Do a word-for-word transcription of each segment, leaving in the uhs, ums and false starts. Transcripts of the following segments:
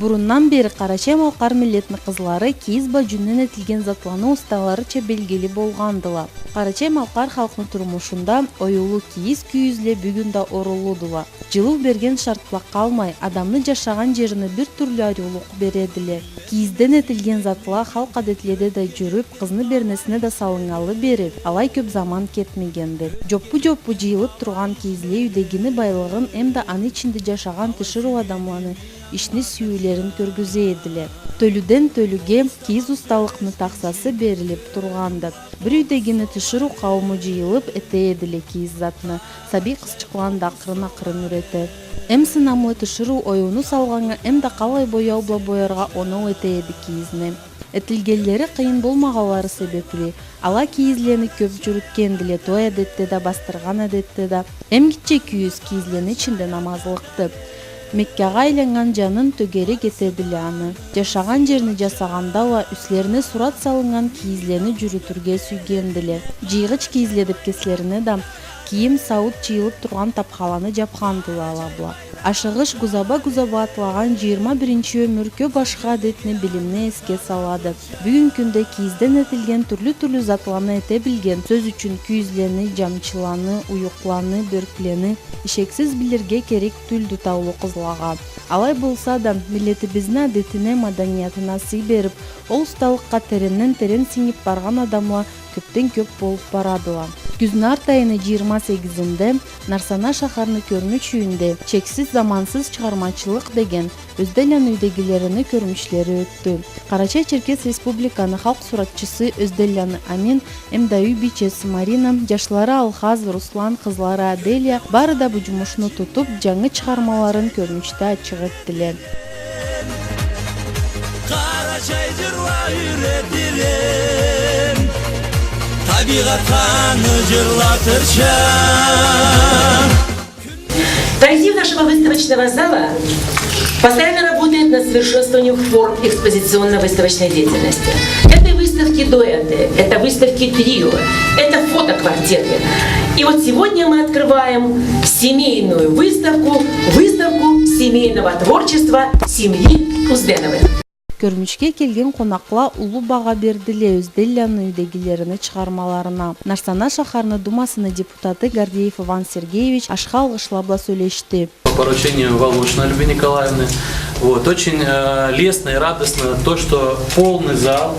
Бурундан бери къарачай-малкъар миллетни къызлары кийиз ба джюнден этилген затланы усталарыча белгили болгъандыла. Къарачай-малкъар халкъны турмушунда оюулу кийиз кюйюзле бюгюн да орунлудула. Джылыу берген шартла къалмай, адамны джашагъан джерине бир тюрлю ариулукъ бередиле. Кийизден этилген затла халкъ адетледе да джюрюп, къызны бернесине да салыннганлы бери алай кёп заман кетмегенди. Джоппу-джоппу джыйылып тургъан кийизле юйдегини байлыгъын эмда аны ичинде джашагъан тиширыу адамланы ишни сюйюулерин кёргюзе эдиле. Тёлюден тёлюге кийиз усталыкъны тахсасы берилип тургъанды. Бир юйдегини тиширыу къаууму джыйылып эте эдиле кийиз затны. Сабий къызчыкъланы да акъырын-акъырын юрете. Эм сынамлы тиширыу оюуну салгъаннга, эмда къалай бояу бла бояргъа оноу эте эди кийизни. Этилгенлери къыйын болмагъанлары себепли, ала кийизлени кёп джюрютгендиле той адетде да, бастыргъан адетде да. Эм гитче кюйюз кийизлени ичинде намазлыкъды. Меккагъа айланнган джанын тёгерек этедиле аны. Джашагъан джерни джасагъанда уа юслерине сурат салыннган кийизлени джюрютюрге сюйгендиле. Джыйгъыч кийизле деп кеслерине да кийим-сауут джыйылып тургъан тапхаланы джапхандыла ала бла. Ашыгъыш гузаба-гузаба атлагъан джыйырма биринчи ёмюр кёп ашхы адетни, билимни эсге салады. Бюгюн кюнде кийизден этилген тюрлю-тюрлю затланы эте билген, сёз ючюн, кюйюзлени, джамчыланы, уюкъланы, бёрклени, ишексиз билирге керек тюлдю таулу къызлагъа. Алай болса да, миллетибизни адетине, маданиятына сый берип, ол усталыкъгъа теренден-терен сингип баргъан адамла кёпден кёп болуп барадыла. Кюзню арт айыны джыйырма сегизинде Нарсана шахарны кёрмюч юйюнде «Чексиз, замансыз чыгъармачылыкъ» деген Ёзденланы юйдегилерини кёрмючлери ётдю. Къарачай-Черкес Республиканы халкъ суратчысы, Ёзденланы Амин эмда юй бийчеси Марина, джашлары Алхаз, Руслан, къызлары Аделия бары да бу джумушну тутуп, джангы чыгъармаларын кёрмючде ачыкъ этдиле. Къарачай джырла юретирем, табигъатха аны джырлатырча. Коллектив нашего выставочного зала постоянно работает над совершенствованием форм экспозиционно-выставочной деятельности. Это выставки дуэты, это выставки трио, это фотоквартеты. И вот сегодня мы открываем семейную выставку, выставку семейного творчества семьи Узденовых. Кёрмючге келген къонакъла уллу багъа бердиле Ёзденланы юйдегилерини чыгъармаларына. Нарсана шахарны Думасыны депутаты Гордеев Иван Сергеевич ашхы алгъышла бла сёлешди. По поручению Волошиной Любы Николаевны. Вот, очень, э, лестно и радостно то, что полный зал,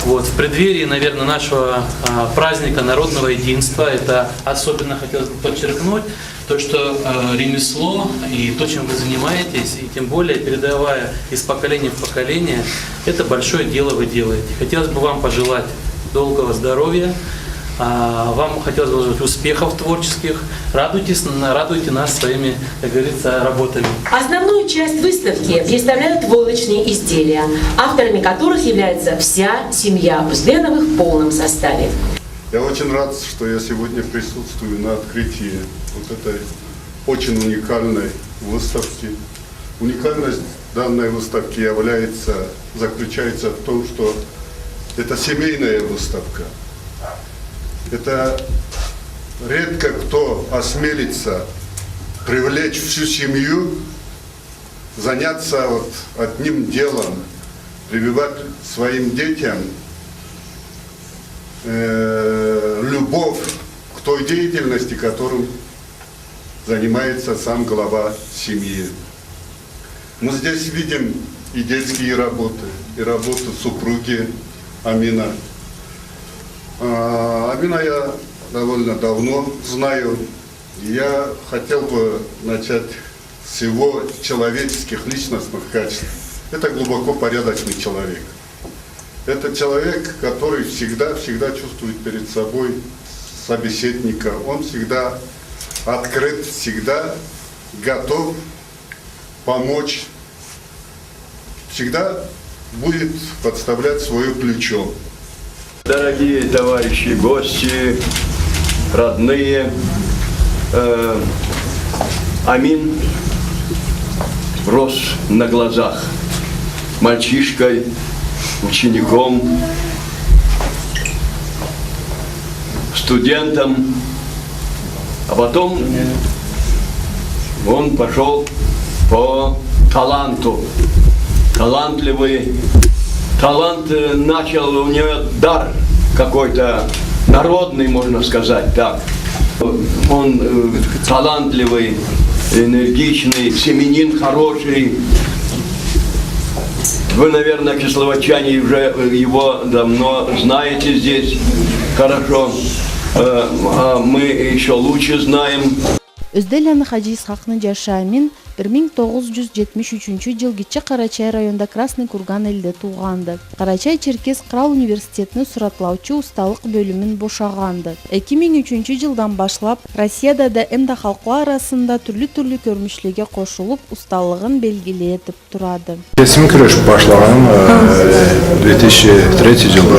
вот, в преддверии, наверное, нашего, э, праздника народного единства, это особенно хотелось бы подчеркнуть, то, что, э, ремесло и то, чем вы занимаетесь, и тем более передавая из поколения в поколение, это большое дело вы делаете. Хотелось бы вам пожелать долгого здоровья, а, вам хотелось бы пожелать успехов творческих. Радуйтесь, на-, радуйте нас своими, как говорится, работами. Основную часть выставки представляют войлочные изделия, авторами которых является вся семья Узденовых в полном составе. Я очень рад, что я сегодня присутствую на открытии вот этой очень уникальной выставки. Уникальность данной выставки является, заключается в том, что это семейная выставка. Это редко кто осмелится привлечь всю семью, заняться вот одним делом, прививать своим детям, э, любовь к той деятельности, которым занимается сам глава семьи. Мы здесь видим и детские работы, и работу супруги Амина. А, Амина я довольно давно знаю. Я хотел бы начать с его человеческих, личностных качеств. Это глубоко порядочный человек. Это человек, который всегда, всегда чувствует перед собой собеседника. Он всегда открыт, всегда готов помочь, всегда будет подставлять своё плечо. Дорогие товарищи, гости, родные, э, Амин рос на глазах мальчишкой, учеником, студентом, а потом он пошёл по таланту. Талантливый, талант, э, начал, у неё дар какой-то народный, можно сказать так. Он, э, талантливый, энергичный, семьянин хороший. Вы, наверное, кисловодчане, уже, э, его давно знаете здесь хорошо. Э, а мы ещё лучше знаем. Ёзденланы Хаджи Исхакъны джашы Амин бир минг тогъуз джюз джетмиш ючюнчю джыл Гитче Къарачай районда Красный Курган элде туугъанды. Къарачай-Черкес кърал университетни суратлаучу усталыкъ бёлюмюн бошагъанды. Эки минг ючюнчю джылдан башлап Россияда да, эмда халкъла арасында тюрлю-тюрлю кёрюнюшлеге къошулуп, усталыгъын белгили этип турады. Кесим кюрешип башлагъаным, э, две тысячи третий джылда.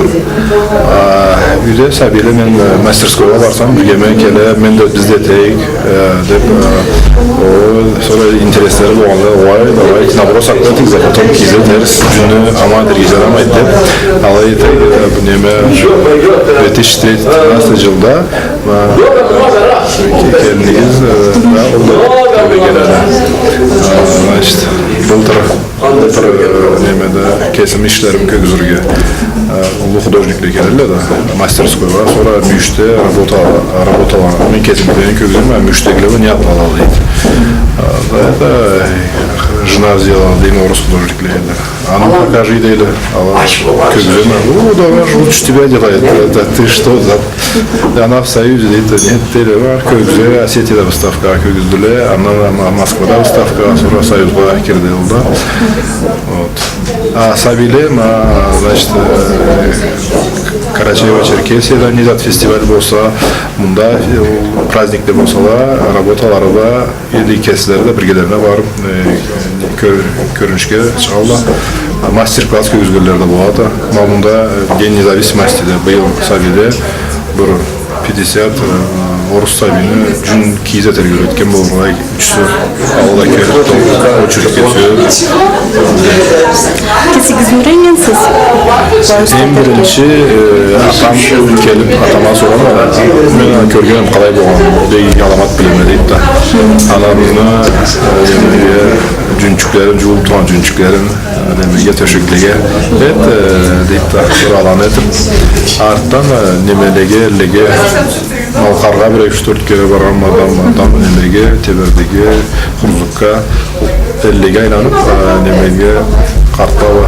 А, юйде сабийле мен, э, мастерскойгъа барсам, биргеме келе, мен да, биз да этейик, э, деп, э, о, сора интереслери болгъанда, ой, давай, набросок этейик, потом кийип этербиз, джюнню аман этерге джарамайды деп, алай этейик, э, бу неме, две тысячи тринадцатый джылда, э, ке-, келинигиз, э, да, ол да келген эди. Э, значит, былтыр Былтыр, э, немеде, кесим ишлерими кёргюзюрге, э, уллу художникле келелле да, мастерскойгъа, сора мюйюшде работа-, работала. Мен кесимикилени кёргюземе, а мюйюшдегиле бу не атлала дейди. Э, да, это, э, жена сделала дейди, орус художникле дейди. А ну покажи дейди. Ала кёргюземе. О, да, лучше тебя делает. Это ты что, да? Ана в Союзе, дейди, нет, дейди, бар, кёргюземе, Осетияда выставкагъа кёргюздюле, андан, ана, Москвада выставкагъа, сора Союзгъа кирди ол да. Вот. А сабийле, ма, значит, э, Карачаево-Черкесияда не зат фестиваль болса, мында, э, праздникле болсала, работалары да, или кеслери да биргелерине барып, э, кё-, кёрюнюшге чыгъалла. Мастер-класс кёргюзгенле да болады. Ма мында, э, День независимости да быйыл сабийле бир пятьдесят, э, орус сабийни джюн кийиз этерге юретген болгъанлай ючюсю. Ол да келип, очередьге тюзелип. Кесигиз юйреннгенсиз? Эм биринчи, э, атам келип, атама сорама, мен кёргенме къалай болгъанын, бек аламат билеме, дейди да. Анамызны, э, джюнчюклерин, джуулуп тургъан джюнчюклерин, э, немеге, тёшеклеге эт, э, дейди да, бир аланы этип, артдан, э, немелеге, эллеге, Малкъаргъа бир эки-юч-тёрт кере баргъанма, адам, адам немеге, Тебердеге, Хурзукга, эллеге айланып, э, немеге, къартла бла,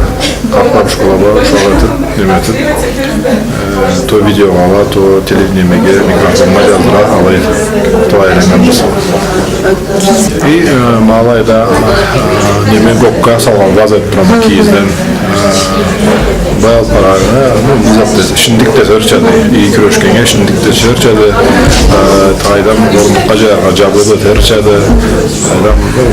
къартла бла, ушакъла бла, ушакъ этип, неме этип, э, то видеогъа бла, то теле-, немеге, микрофоннга джаздыра, алай этип, то айланнганбыз. И, э, ма алайда, э, неме, гокка салгъан ваза эте турама кийизден. Э, баял парагъа, ну, не зат да, шиндик да этерчады. И кюрешгеннге шиндик да этерчады. Э, къайдам, орунлукъгъа джаяргъа джабгъы да этерчады. Къайдам, э,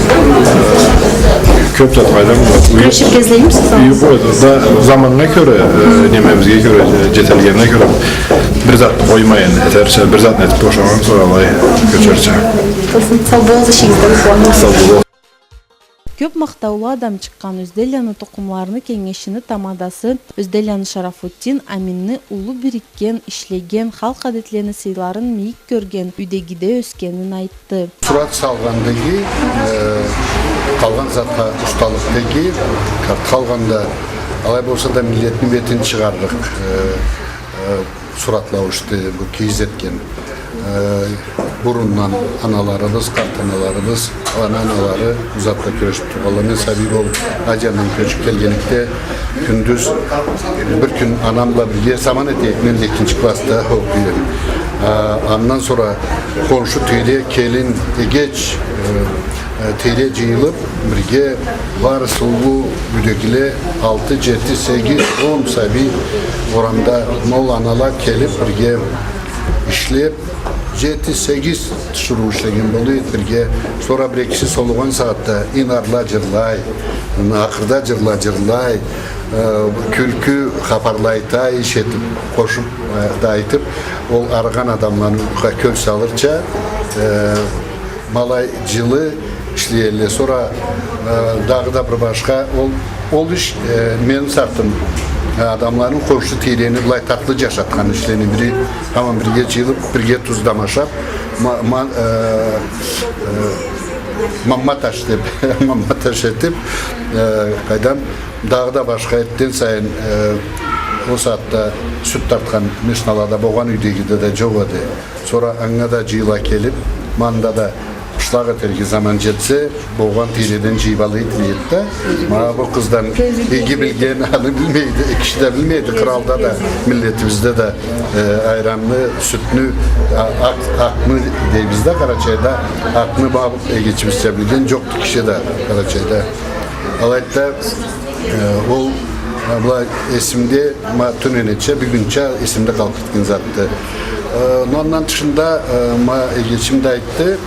кёп зат, къайдам, кюрешип излеймисиз? Юйюп, да, заманнга кёре, э, немебизге кёре, э, джетелгенине кёре. Бир зат къоймайын этерча, бир затны этип бошагъан сора алай кёчерча. Сау болугъуз, ишигизде успехлер. Сау болугъуз. Кёп махтаулу адам чыкъгъан Ёзденланы тукъумларыны кенгешини тамадасы Ёзденланы Шарафутдин Аминни уллу бирикген, ишлеген, халкъ адетлени, сыйларын мийик кёрген, юйдегиде ёсгенин айтды. Сурат салгъандагъы, э, къалгъан затха усталыкъдагъы, къалгъанда, алай болса да, миллетни бетин чыгъаррыкъ, э, э, суратлауушду бу кийиз этген. Э, бурундан аналарыбыз, къарт аналарыбыз, ана-аналары бу затда кюрешип тургъанла. Мен сабий болуп, Азиядан кёчюп келгенликде, кюндюз бир кюн анам бла бирге саман этейик, мен да экинчи классда окъуй эдим. А, андан сора хоншу тийре, келин, эгеч, э, э, тийре джыйылып, бирге барысы уллу юйдегиле, алты, джети, сегиз, он сабий орамда, ма ол анала келип, бирге ишлеп, джети, сегиз тиширыу ишлеген болур эдик бирге. Сора бир-экиси солугъан сагъатда инарла джырлай, накъырда джырла джырлай, э, кюлкю хапарла айта, иш этип, къошуп, э, да айтып, ол арыгъан адамланы юйкюге кёл салырча, э, ма алай джылы ишлей элле. Сора, э, дагъыда бир башха, ол, ол иш, э, мени сагъатым, э, адамланы, хоншу тийрени былай татлы джашатхан ишлени бири, тамам бирге джыйылып, бирге туз тамашап, ма-, ма-, э, э, мамма таш деп, мамма таш этип, э, къайдам, Дагъыда башха, эртден сайын, э, ол сагъатда сют тартхан машиналада болгъан юйдегиде да джокъ эди. Сора анга да джыйыла келиб, мында да къышлакъ этерге заман джетсе, болгъан тийреден джыйыб ала этиле эди да. Ма бу къыздан иги билген, аны билмейди, э, киши да билмейди, къралда да, миллетибизде да, э, айранны, сютню, а-, акъ-, акъны дейбиз да, Къарачайда акъны ма бу эгечибизча билген джокъду киши да Къарачайда. Алайды да, э, ол, э, былай эсимде, ма тюненеча, бюгюнча эсимде къалыб кетген затды. Э, но андан тышында, э, ма эгечим да айтды,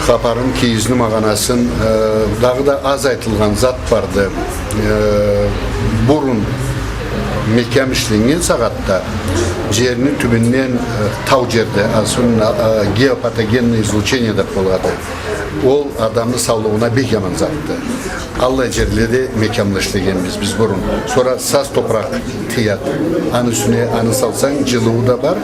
хапарын, кийизни магъанасын, э, дагъыда аз айтылгъан зат барды. Э, бурун мекям ишленнген сагъатда джерни тюбюнден, э, тау джерде, особенно, э, геопатогенное излучение деб болады. Ол адамны саулугъуна бек аман затды. Аллай джерледе мекямла ишлегенбиз биз бурун. Сора саз топуракъ тияды. Аны юсюне аны салсанг, джылыуу да бар.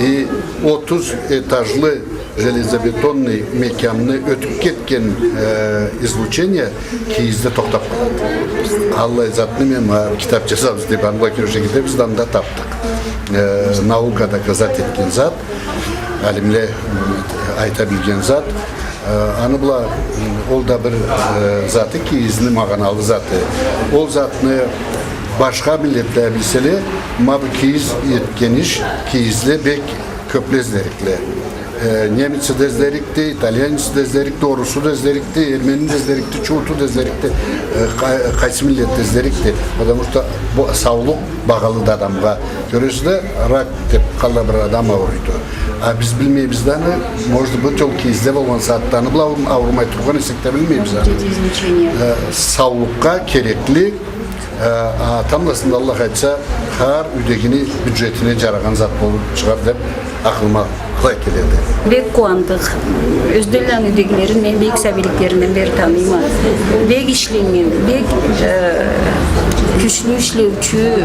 И отуз этажлы железобетонный мекямны ётюб кетген, э, излучение кийизде тохтаб къалады. Аллай затны мен, ма, китаб джазабыз деб, аны бла кюреширге да биз да анда табдыкъ. Э, наука доказать этген зат. Алимле, м, айта билген зат. Э, аны бла, м, ол да бир, э, заты, кийизни магъаналы заты. Ол затны башха миллетле билселе, ма бу кийиз этген иш, кийизле бек кёбле излерикле. Э, немеци да излерикди, итальянеци да излерикди, орусу да излерикди, эрмени да излерикди, чууту да излерикди, э, къа-, къайсы миллет да излерикди. Потому что бу саулукъ багъалыды адамгъа. Кёресиз да, рак деб къалай бир адам ауруйду. А биз билмейбиз да аны, может быть, ол кийизде болгъан сагъатда аны бла аурумай тургъан эсек да билмейбиз аны. Может быть, излучение. Э, саулукъгъа керекли, э, а, тамбласында, Аллах айтса, хар юйдегини бюджетине джарагъан зат болуб чыгъар деб акъылыма алай келеди. Бек къууандыкъ. Ёзденланы юйдегилерин мен бек сабийликлеринден бери таныйма. Бек ишленнген, бек, э, кючлю ишлеучю,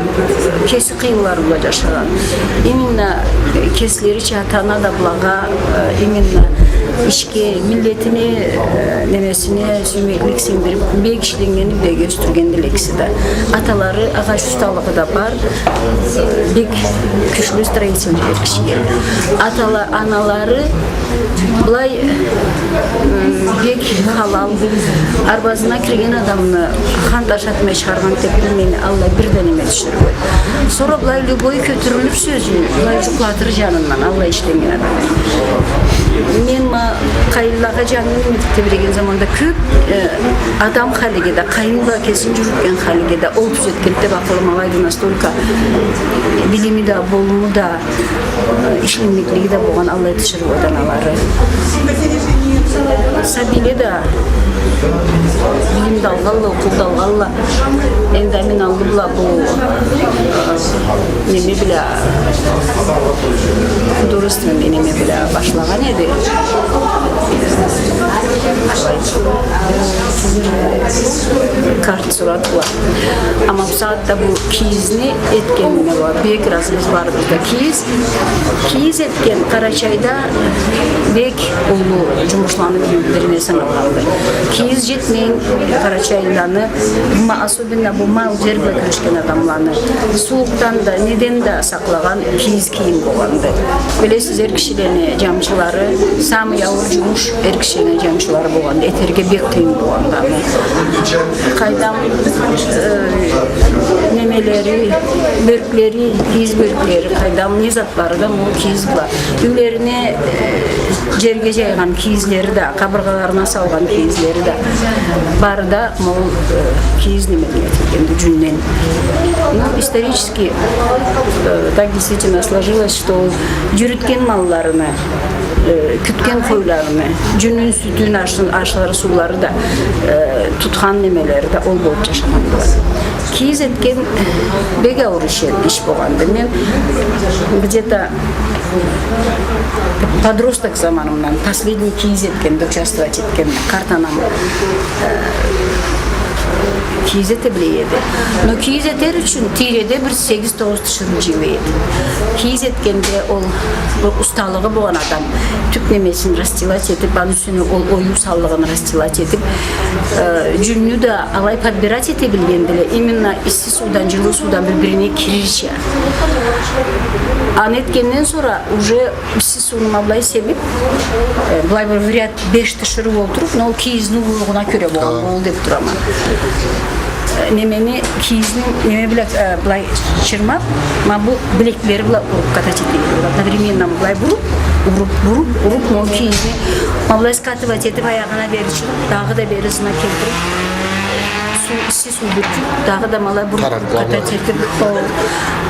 кеси къыйынлары бла джашагъан. Именно, э, кеслерича ата-ана да былагъа, э, именно ишге, миллетине, э, немесине сюймеклик сингдириб, бек ишленнгени, бек ёсдюргендиле экиси да. Аталары агъач усталыгъы да бар, э, бек кючлю строительный киши. Атала-, аналары былай, м, бек халал, арбазына кирген адамны хант ашатмай чыгъаргъан деб билмейме, аллай бир да неме тюшюрюб. Сора былай любой кётюрюлюр сёзю, былай джукълатыр джанындан, аллай ишленнген адам. Мен ма къайынлагъа джанын неме этиб тебреген заманда кёб, э, адам халиге да, къайын бла кесин джюрютген халиге да, ол тюзетгенди деб акъылым алайды, настолько билими да, болуму да, ишленмеклиги да болгъан, аллай тиширыу ата-аналары. Сабийле да билим да алгъалла, окъуу да алгъалла. Энди амин аллы бла бу, э, неме бла, художественный неме бла башлагъан эди. Карт сурат бла. Амма бусагъатда бу кийизни этгенине бек разыбыз барыбыз да. Кийиз, кийиз этген Къарачайда бек уллу джумушланы бирине саналгъанды. Кийиз джетмейин къарачайлыланы, ма-, особенно бу мал джер бла кюрешген адамланы сууукъдан да, неден да сакълагъан кийиз кийим болгъанды. Билесиз, эр кишилени джамчылары, самый ауур джумуш эр кишилени джамчылары болгъанды. Этерге бек къыйын болгъанды аны. Къайдам, э, немелери, бёрклери, кийиз бёрклери, къайдам, не затлары да, ма ол кийиз бла. Юйлерине, э, джерге джайгъан кийизлери да, къабыргъаларына салгъан кийизлери да. Бары да ма ол, э, кийиз немеден этилгенди, джюнден. Ну, исторически, э, так действительно сложилось, что джюрютген малларыны, э, кютген къойларыны, джюнюн, сютюн, ашын, ашлары, суулары да, э, тутхан немелери да ол болуб джашагъандыла. Кийиз этген бек ауур иш, иш болгъанды. Мен где-то подросток заманымдан последний кийиз этгенде участвовать этгенме, къарт анам, э, Кийиз эте биле эди. Но кийиз этер ючюн тийреде бир сегиз-тогъуз тиширыу джыйыла эди. Кийиз этгенде ол бир усталыгъы болгъан адам тюп немесин расстилать этиб, аны юсюне ол оюу саллыгъын расстилать этиб, э, джюнню да алай подбирать эте билгендиле. Именно исси суудан, джылыу суудан бир-бирине кирирча. Аны этгенден сора уже исси сууну ма былай себиб, э, былай бир в ряд беш тиширыу олтуруб, но ол кийизни уллулугъуна кёре болгъан болур деб турама. Э, немени, кийизни неме бла, э, былай чырмаб, ма бу билеклери бла уруб катать эте эди. Одновременно былай буруб, уруб, буруб, уруб, ма ол кийизни ма былай скатывать этиб, аягъына бери чыгъыб, дагъыда бери ызына келтириб, суу, исси суу бюркюб, дагъыда ма алай буруб, катать этиб, о,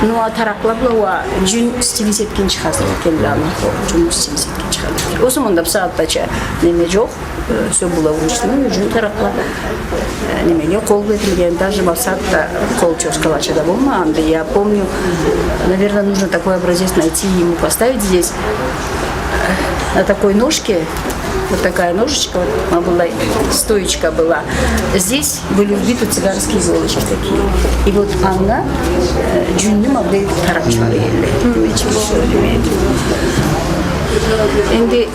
ну, а таракъла бла уа джюн стилиз этген джихазла келди аны, о, джюн стилиз этген джихазла. Ол заманда бусагъатдача неме джокъ, э, всё было вручную, джюн таракъла, э, немеге къол бла этилген, даже бусагъатда къол чёскалача да болмагъанды. Я помню, наверное, нужно такой образец найти и ему поставить здесь, э, на такой ножке, вот такая ножечка, вот, ма былай стоечка была. Здесь были вбиты цыганские иголочки такие. И вот анда, э, джюнню ма былай таракъчыкъ элле. Энди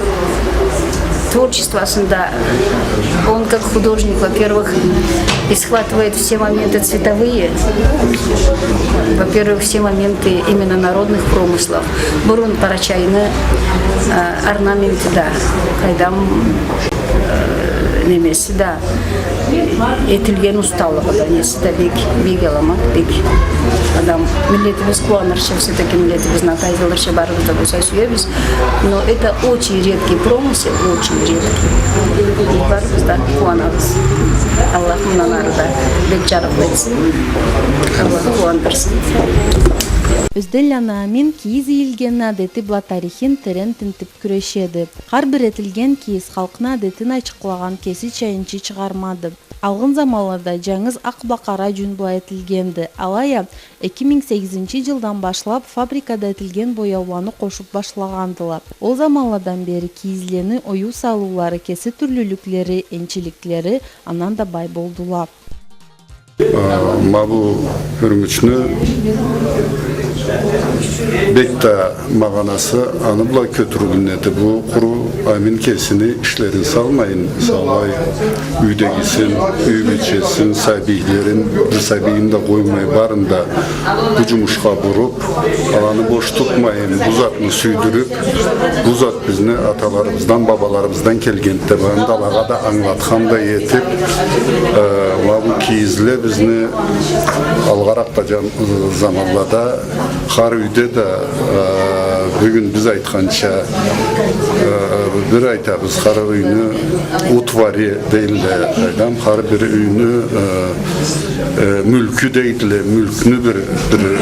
творчествосунда он как художник, во-первых, и схватывает все моменты цветовые, во-первых, все моменты именно народных промыслов. Бурун къарачайны, э, орнаменты да, къайдам, э, немеси да, этилген усталыгъы да, неси да бек, бек аламат, бек адам. Миллетибиз къууанырча, всё-таки миллетибизни атайыбызча барыбыз да болса сюебиз. Но это очень редкий промысел, очень редкий. И барыбыз да къууанабыз. Аллах мындан ары да бек джарыкълы этсин. Аллах къууандырсын. Ёзденланы Амин кийиз ийилгенни адети бла тарихин терен тинтиб кюрешеди. Хар бир этилген кийиз халкъны адетин ачыкълагъан кесича энчи чыгъармады. Алгъын заманлада джангыз акъ бла къара джюн бла этилгенди. Алай а, эки минг сегизинчи джылдан башлаб фабрикада этилген бояуланы къошуб башлагъандыла. Ол заманладан бери кийизлени оюу салыулары, кеси тюрлюлюклери, энчиликлери андан да бай болдула. А, ма бу хюрмючню бек да магъанасы аны бла кётюрюлюнеди. Бу къуру Амин кесини ишлерин салмайын, саулай юйдегисин, юй бийчесин, сабийлерин, бир сабийин да къоймай, барын да бу джумушха буруб, аланы бош тутмайын, бу затны сюйдюрюб, бу зат бизни аталарыбыздан, бабаларыбыздан келгенди деб, аны да алагъа да ангылатхан да этиб, э, ма бу кийизле бизни алгъаракъ да джам-, заманлада хар юйде да, э, бюгюн биз айтханча, э, бир айтабыз, хар юйню утвари дейле, къайдам, хар бир юйню, э, э, мюлкю дейле, мюлкню бир, бир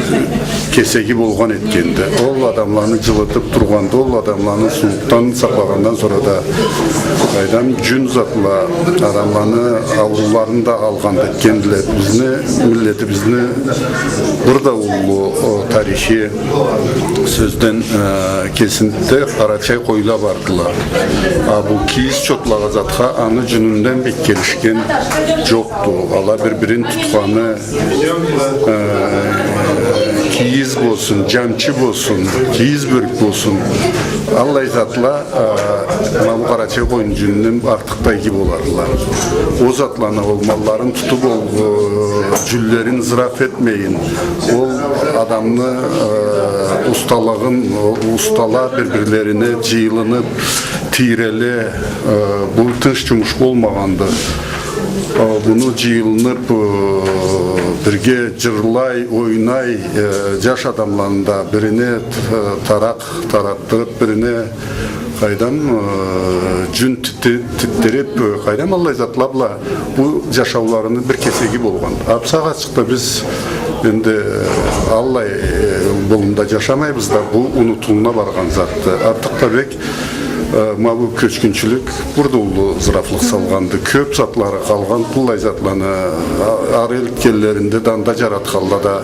кесеги болгъан этгенди. Ол адамланы джылытыб тургъанды, ол адамланы сууукъдан сакълагъандан сора да, къайдам, джюн затла адамланы аурууларын да алгъанды этгендиле. Бизни, миллетибизни бир да уллу, о, тарихи сёзден, э, кесинде къарачай къойла бардыла. А бу кийиз чотлагъа затха аны джюнюнден бек келишген джокъду. Ала бир-бирин тутханы, э, кийиз болсун, джамчы болсун, кийиз бёрк болсун. Аллай затла, э, ма бу къарачай къойну джюнюнден артыкъ да иги болардыла. Ол затланы, ол малларын тутуб, ол, э, джюнлерин ызраф этмейин, ол адамны, э, усталыгъын, ол устала бир-бирлерине джыйылыныб, тийреле, э, бу тынч джумуш болмагъанды. Э, муну джыйылыныб, э, бирге джырлай, ойнай, э, джаш адамланы да бирине, э, таракъ тараттырыб, бирине, къайдам, э, джюн титти-, титдириб, э, къайдам, аллай затла бла бу джашауларыны бир кесеги болгъан. А бусагъатчыкъда биз энди, э, аллай, э, болумда джашамайбыз да, бу унутулуна баргъан затды. Артыкъ да бек, э, ма бу кёчгюнчюлюк бир да уллу ызрафлыкъ салгъанды. Кёб затлары къалгъан, быллай затланы, а-, ары элтгенлеринде да, анда джаратханла да,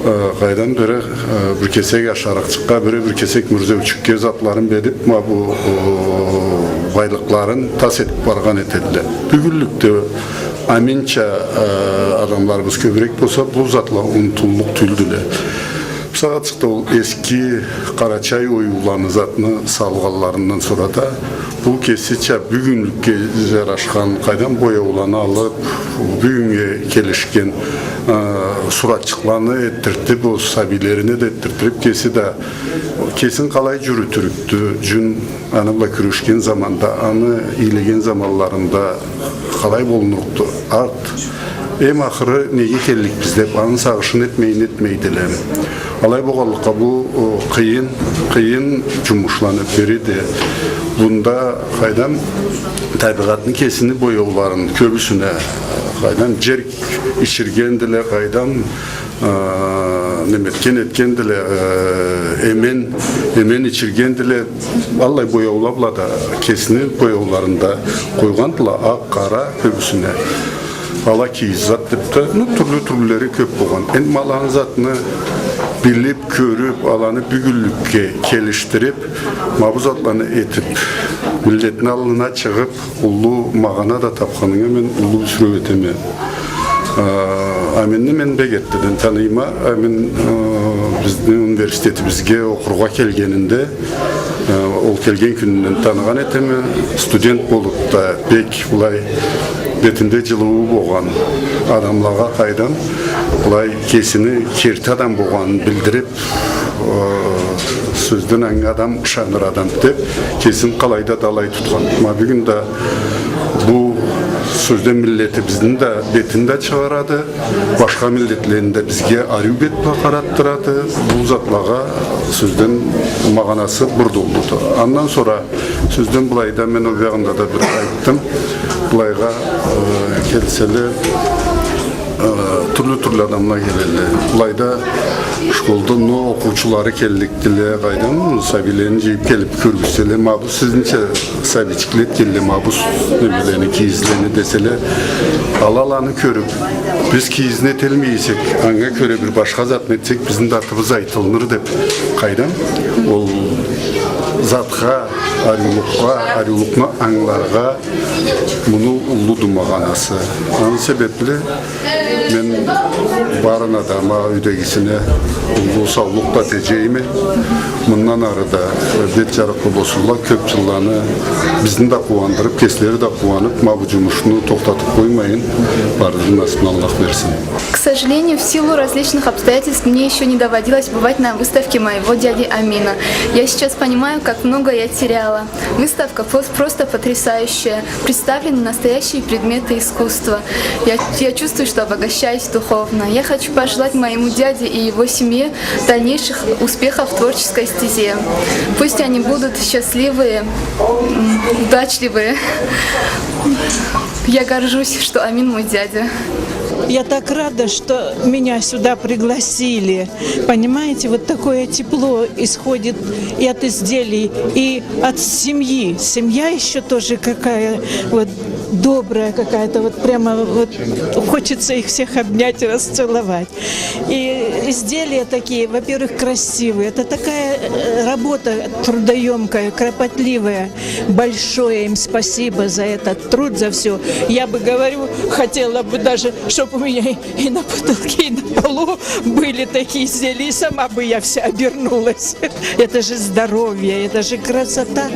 э, къайдан бери, э, бир кесек ашарыкъчыкъгъа, бири бир кесек мюрзеучюкге затларын бериб, ма бу, э, байлыкъларын тас этиб баргъан этедиле. Бюгюнлюкде Аминча, э, адамларыбыз кёбюрек болса, бу затла унутуллукъ тюйюлдюле. Бусагъатчыкъда ол эски къарачай оюуланы затны салгъанларындан сора да, бу кесича бюгюнлюкге жарашхан, къайдам, бояуланы алып, бюгюннге келишген, э, суратчыкъланы этдиртип, ол сабийлерине да этдиртип, кеси да, кесин къалай жюрютюрюкдю, жюн аны бла кюрешген заманда, аны ийлеген заманларында къалай болунурукъду, арт, эм ахыры неге келликбиз деп, аны сагъышын этмейин этмейдиле. Алай болгъанлыкъгъа бу, о, къыйын, къыйын жумушланы бириди. Мында, къайдам, табигъатны кесини бояуларын кёбюсюне, къайдам, жер ичиргендиле, къайдам, а, неметген этгендиле, э, эмен, эмен ичиргендиле, аллай бояула бла да, кесини бояуларын да къойгъандыла, акъ, къара, кёбюсюне. Ала кийиз зат деп да, ну, тюрлю-тюрлюлери кёп болгъан. Энди ма аланы затны билип, кёрюп, аланы бюгюнлюкге келишдирип, ма бу затланы этип, миллетни аллына чыгъып, уллу магъана да тапханынга мен уллу бюсюреу этеме. А, Аминни мен бек эртдеден таныйма. Амин, э, бизни университетибизге окъургъа келгенинде, э, ол келген кюнюнден таныгъан этеме. Студент болуп да бек былай бетинде жылыуу болгъан адамлагъа, къайдам, былай кесини керти адам болгъанын билдирип, э, сёзден анга адам ышаныр адам деп, кесин къалай да алай тутхан. Ма бюгюн да бу сёзден миллетибизни да бетин да чыгъарады, башха миллетлени да бизге ариу бет бла къаратдырады. Бу затлагъа сёзден магъанасы бир да уллуду. Андан сора сёзден былайда мен ол биягъында да бир айтдым. Былайгъа, э, келселе, э, тюрлю-тюрлю адамла келелле. Былайда школда, ну, окъуучулары келликдиле, къайдам, сабийлерин жыйып келип кёргюзтселе, ма бу сизнича сабийчикле этгенле ма бу с-, немелени, кийизлени деселе, ала аланы кёрюп, биз кийизни эталмай эсек, анга кёре бир башха затны этсек, бизни да атыбыз айтылыныр деп, къайдам, ол затха, ариулукъгъа, ариулукъну ангыларгъа, муну уллуду магъанасы. Аны себепли мен барына да, ма юйдегисине уллу саулукъ да тилейме. Мындан ары да, э, бет жарыкълы болсунла, кёп жылланы бизни да къууандырып, кеслери да къууанып, ма бу жумушну тохтатып къоймайын, бардырын насыпны Аллах берсин. К сожалению, в силу различных обстоятельств мне ещё не доводилось бывать на выставке моего дяди Амина. Я сейчас понимаю, как много я теряла. Выставка пос-, просто потрясающая. Представлены настоящие предметы искусства. Я, я чувствую, что обогащаюсь духовно. Я хочу пожелать моему дяде и его семье дальнейших успехов в творческой стезе. Пусть они будут счастливые, м, удачливые. Я горжусь, что Амин мой дядя. Я так рада, что меня сюда пригласили. Понимаете, вот такое тепло исходит и от изделий, и от семьи. Семья ещё тоже какая вот добрая какая-то, вот прямо вот хочется их всех обнять и расцеловать. И изделия такие, во-первых, красивые. Это такая, э, работа трудоёмкая, кропотливая. Большое им спасибо за этот труд, за всё. Я бы, говорю, хотела бы даже, чтоб у меня и на потолке, и на полу были такие изделия, и сама бы я вся обернулась. Это же здоровье, это же красота.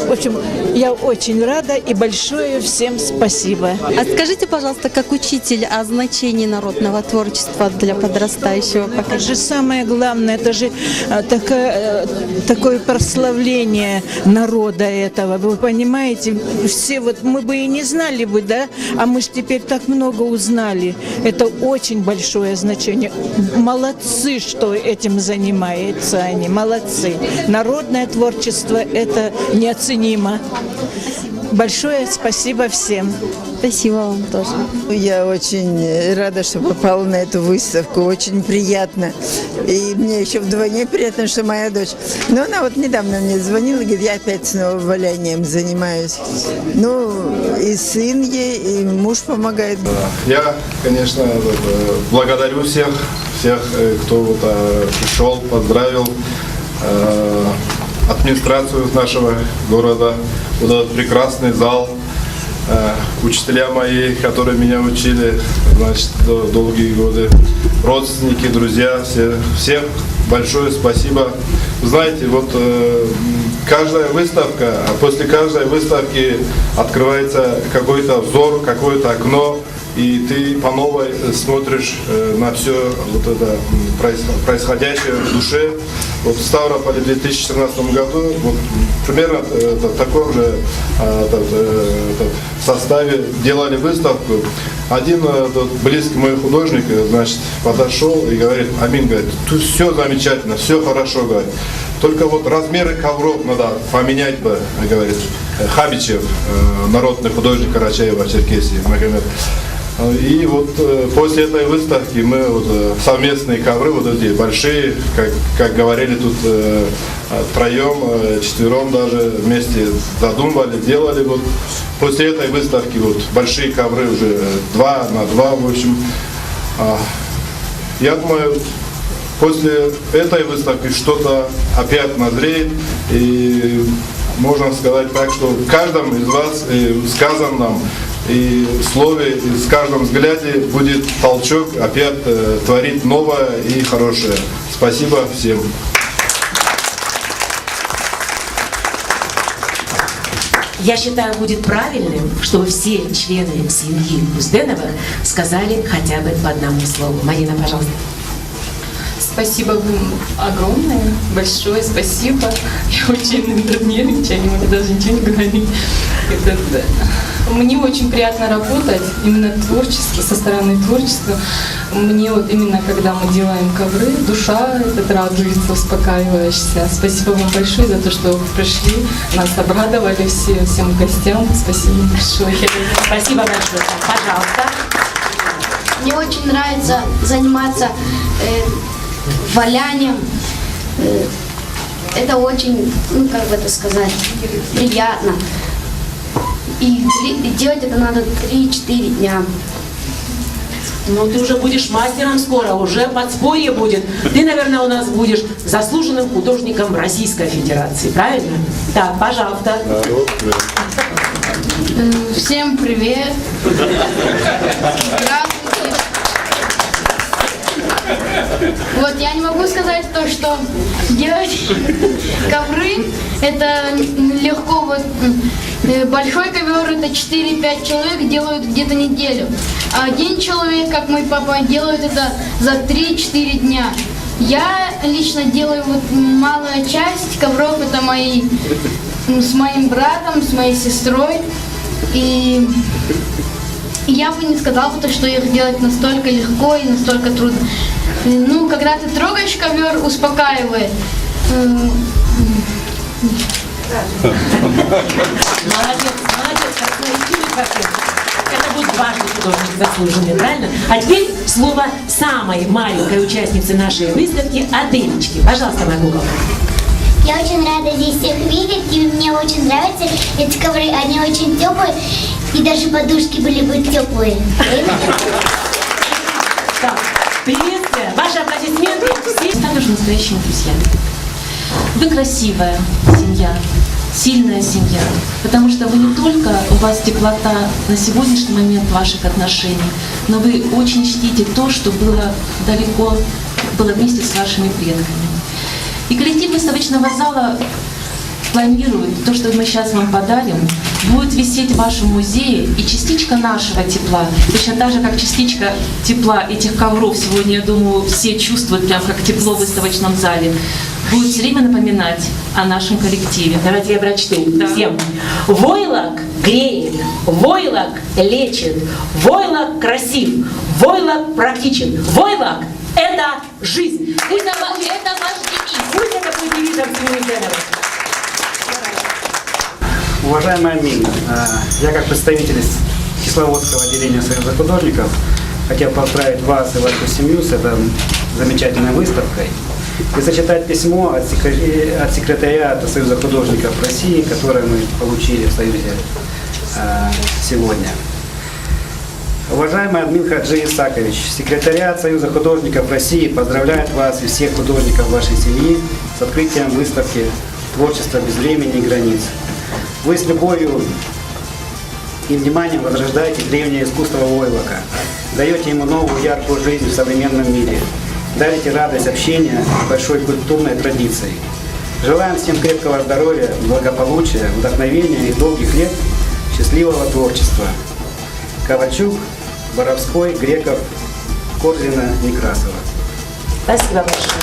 В общем, я очень рада и большое всем спасибо. А скажите, пожалуйста, как учитель, о значении народного творчества для подрастающего поколения? Это же самое главное, это же, а, такая, э, такое прославление народа этого, вы понимаете? Все вот, мы бы и не знали бы, да, а мы ж теперь так много узнали. Это очень большое значение. Молодцы, что этим занимаются они. Молодцы. Народное творчество — это неоценимо. Большое спасибо всем. Спасибо вам тоже. Я очень рада, что попала на эту выставку. Очень приятно. И мне ещё вдвойне приятно, что моя дочь. Но она вот недавно мне звонила, говорит: «Я опять снова валянием занимаюсь». Ну, и сын ей, и муж помогает. Я, конечно, э, благодарю всех, всех, э, кто вот, э, пришёл, поздравил, э, администрацию нашего города, вот этот прекрасный зал. Э, учителя мои, которые меня учили, значит, до-, долгие годы, родственники, друзья, все, всем большое спасибо. Знаете, вот, э, м, каждая выставка, а после каждой выставки открывается какой-то взор, какое-то окно, и ты по новой, э, смотришь, э, на всё вот это, м, проис-, происходящее в душе. Вот в Ставрополе в две тысячи семнадцатом году, вот, м, примерно, э, это, в таком же, э, этот, э, этот, составе делали выставку. Один, э, этот близкий мой художник, э, значит, подошёл и говорит: «Амин, говорит, тут всё замечательно, всё хорошо, говорит. Только вот размеры ковров надо поменять бы», говорит, э, Хабичев, э, народный художник Карачаево-Черкесии, Магомед. Э, и вот, э, после этой выставки мы вот, э, совместные ковры, вот эти большие, как, как говорили тут, э, э, втроём, э, четвером даже вместе задумывали, делали. Вот после этой выставки вот большие ковры уже, э, два на два, в общем. А, я думаю, после этой выставки что-то опять назреет, и можно сказать так, что в каждом из вас, и в сказанном и слове, и в каждом взгляде будет толчок опять, э, творить новое и хорошее. Спасибо всем. Я считаю, будет правильным, чтобы все члены семьи Узденовых сказали хотя бы по одному слову. Марина, пожалуйста. Спасибо вам огромное, большое спасибо. Я очень нервничаю, не могу даже ничего не говорить. Это, да. Мне очень приятно работать, именно творчество, со стороны творчества. Мне вот именно, когда мы делаем ковры, душа этот радуется, успокаиваешься. Спасибо вам большое за то, что вы пришли, нас обрадовали все, всем гостям. Спасибо большое. Спасибо большое. Пожалуйста. Мне очень нравится заниматься, э, валянием. Э, это очень, ну, как бы это сказать, приятно. И, и делать это надо три-четыре дня. Ну, ты уже будешь мастером скоро, уже подспорье будет. Ты, наверное, у нас будешь заслуженным художником Российской Федерации, правильно? Так, пожалуйста. Э, всем привет. Здравствуйте. Вот, я не могу сказать то, что делать ковры, это легко. Вот, м, э, большой ковёр, это четыре-пять человек делают где-то неделю. А один человек, как мой папа, делает это за три-четыре дня. Я лично делаю вот малая часть ковров, это мои, м, с моим братом, с моей сестрой. И я бы не сказала бы то, что их делать настолько легко и настолько трудно. Ну, когда ты трогаешь ковёр, успокаивает. М, Молодец, молодец, как научили, как это. Это будет дважды художник заслуженный, правильно? А теперь слово самой маленькой участнице нашей выставки Аделечке. Пожалуйста, моя куколка. Я очень рада здесь всех видеть, и мне очень нравятся эти ковры, они очень теплые, и даже подушки были бы теплые. Так, приветствие, ваши аплодисменты, все станут настоящими друзьями. Вы красивая семья, сильная семья, потому что вы не только, у вас теплота на сегодняшний момент ваших отношений, но вы очень чтите то, что было далеко, было вместе с вашими предками. И коллектив выставочного зала планирует то, что мы сейчас вам подарим, будет висеть в вашем музее, и частичка нашего тепла, точно так же, как частичка тепла этих ковров сегодня, я думаю, все чувствуют, прям как тепло в выставочном зале, будет все время напоминать о нашем коллективе. Давайте я прочту всем. Войлок греет, войлок лечит, войлок красив, войлок практичен, войлок — это жизнь. Пусть это, это ваш девиз. Пусть это будет девизом семьи Узденовых. Уважаемый Амин, э, я как представитель из Кисловодского отделения Союза художников хотел поздравить вас и вашу семью с этой замечательной выставкой и зачитать письмо от секре-, от секретариата Союза художников России, которое мы получили в Союзе, э, сегодня. Уважаемый Админ Хаджи Исакович, секретариат Союза художников России поздравляет вас и всех художников вашей семьи с открытием выставки «Творчество без времени и границ». Вы с любовью И вниманием возрождаете древнее искусство войлока, даёте ему новую яркую жизнь в современном мире, дарите радость общения с большой культурной традицией. Желаем всем крепкого здоровья, благополучия, вдохновения и долгих лет счастливого творчества. Ковальчук, Боровской, Греков, Корзина, Некрасова. Спасибо большое.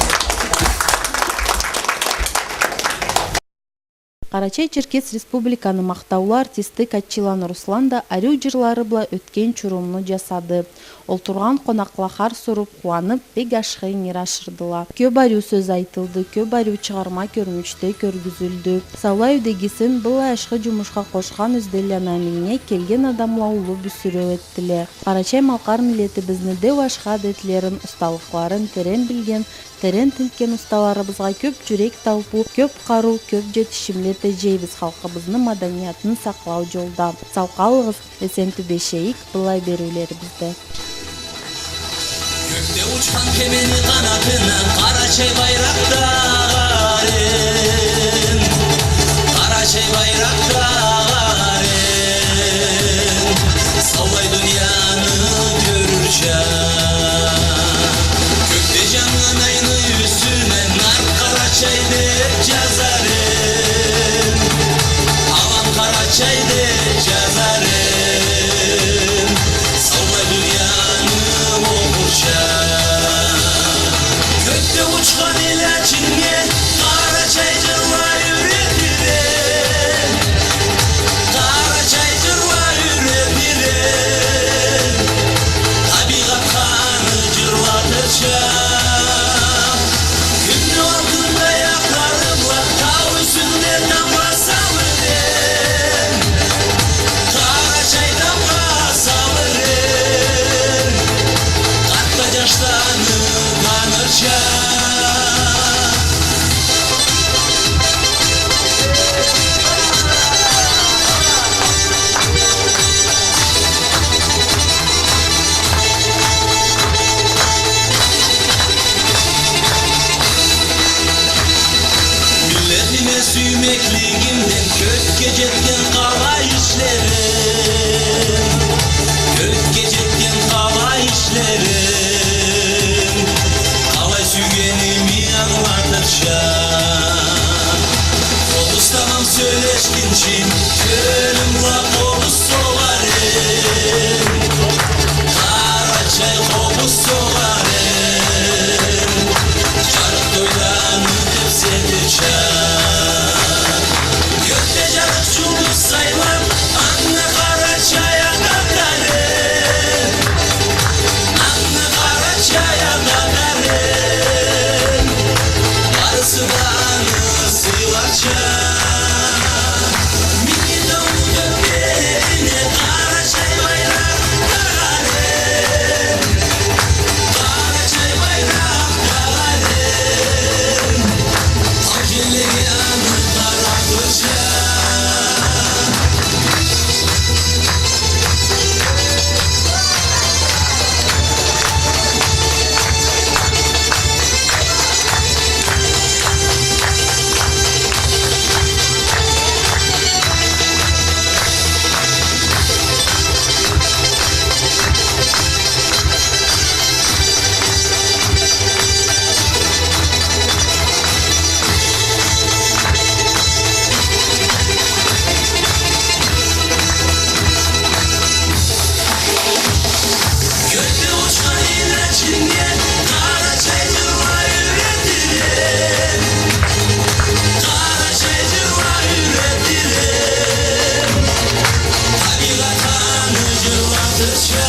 Къарачай-Черкес Республиканы махтаулу артисти Катчиланы Руслан да ариу джырлары бла ётген чурумну джасады. Олтургъан къонакъла харс уруп, къууанып, бек ашхы ингир ашырдыла. Кёп ариу сёз айтылды, кёп ариу чыгъарма кёрмючде кёргюзюлдю. Саулай юйдегисин быллай ашхы джумушха къошхан Ёзденланы Аминге келген адамла уллу бюсюреу этдиле. Къарачай-малкъар миллетибизни деу ашхы адетлерин, усталыкъларын терен билген, терен тинтген усталарыбызгъа кёп джюрек талпыу, кёп къарыу, кёп джетишимле теджейбиз халкъыбызны маданиятын сакълау джолда. Сау къалыгъыз, эсен тюбешейик быллай бериулерибизде. Кёкде учхан кемени къанатына Къарачай байракъ тагъарем, Къарачай байракъ тагъарем. Саулай дунияны кёрюрча, кёкде джаннган айны юсюне нарт Къарачай деп джазар эм, алан Къарачай деп джазар эм. Саулай дунияны окъурча, кёкде учхан эл ачыннге Къарачай джырла юретир эм, Къарачай джырла юретир эм. Табигъатха аны джырлатырча, кюнню алтын таякълары бла тау юсюнде тамгъа салыр эм, Къарачай тамгъа салыр эм. Къартла джашланы танырча. Миллетиме сюймеклигимден кёкге джетген къалай ишлерим, кёкге джетген къалай ишлерим, къалай сюйгеними ангылатырча. Къобуз тамам сёлешгинчи, кёлюм бла къобуз согъар эм, Къарачай къобуз согъар эм. Джарыкъ тойда аны тепсетирча, кёкде джарыкъ джулдуз сайлап, анга Къарачай ат атар эм, анга Къарачай ат атар эм. Барысы да аны сыйларча. Минги тауну тёпкелерине Къарачай байракъ тагъар эм, Къарачай байракъ тагъар эм. Алкенлеге аны къаратырча. Кёкде учхан эл ачыннге Къарачай джырла юретир эм, Къарачай джырла юретир эм. Табигъат аны джырлатырча.